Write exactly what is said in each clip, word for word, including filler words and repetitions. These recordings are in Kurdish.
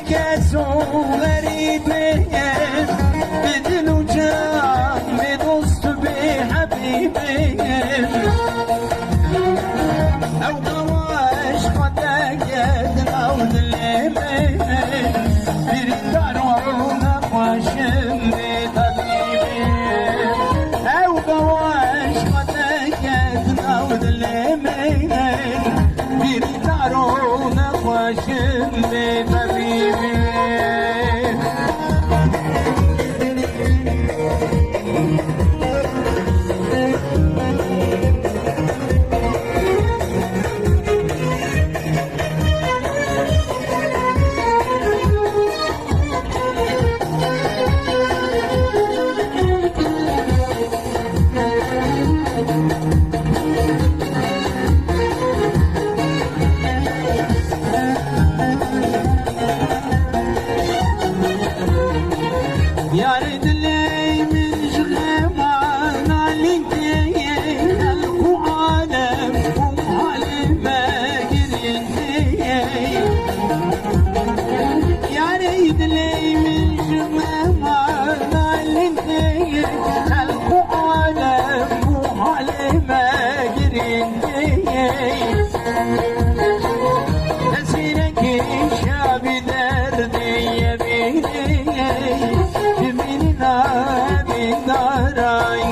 Kes û xerîbê, bi dil û can, bi dost û bi hebîbê. Ew qewaş xwe teke di nav dilê min, birîndar û nexweşim bê tebîbê. Ew qewaş xwe teke di nav dilê min, birîndar û nexweşim bê tebîbê. Yarê dilê min ji xema nalî tê, xelq û alem û halê me girîn tê. Yarê dilê min ji xema nalî tê, xelq û alem û halê me girîn tê. Tesîrekî şa bi derdê ye bînê, ji bînî nabîndaran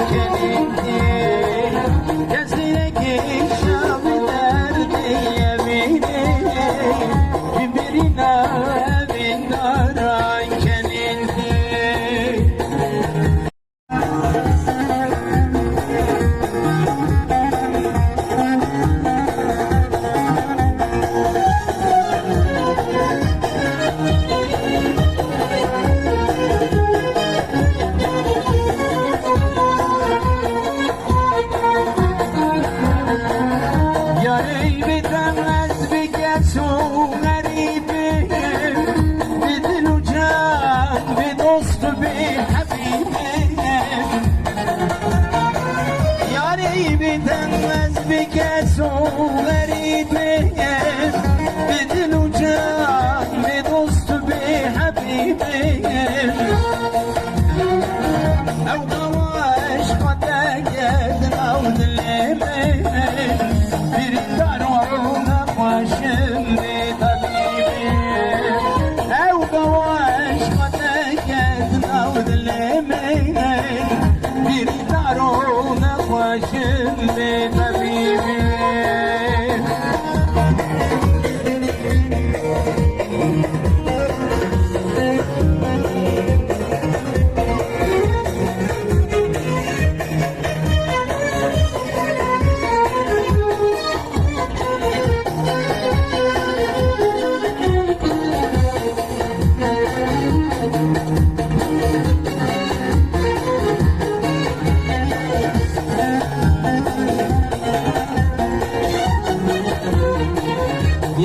kenî. Tesîrekî şa bi derdê ye bînê, ji bînî nabîndaran kenî. Yarey bidem ez bi kes û xerîbê, bi dil û can, bi dost û bi hebîbê. Yarey bidem ez bi kes û xerîbê, bi dil û can, bi dost û bi hebîbê. Ew qewaş xwe teke di nav dilê min, birîndar û nexweşim bê tebîbê. Ew qewaş xwe teke di nav dilê min, birîndar û nexweşim bê tebîbê.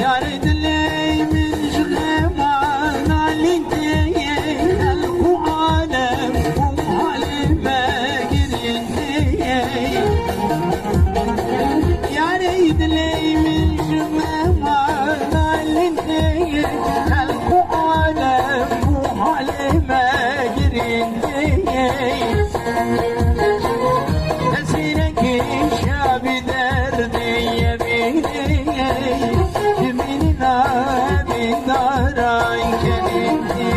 Yarê dilê min ji xema nalîn tê, xelq û alem û halê me girîn tê. Yarê dilê min ji xema nalîn tê, xelq û alem û halê me girîn tê. Tesîrekî şa bi derdê ye bînê, ji bînî nabîndaran kenî tê.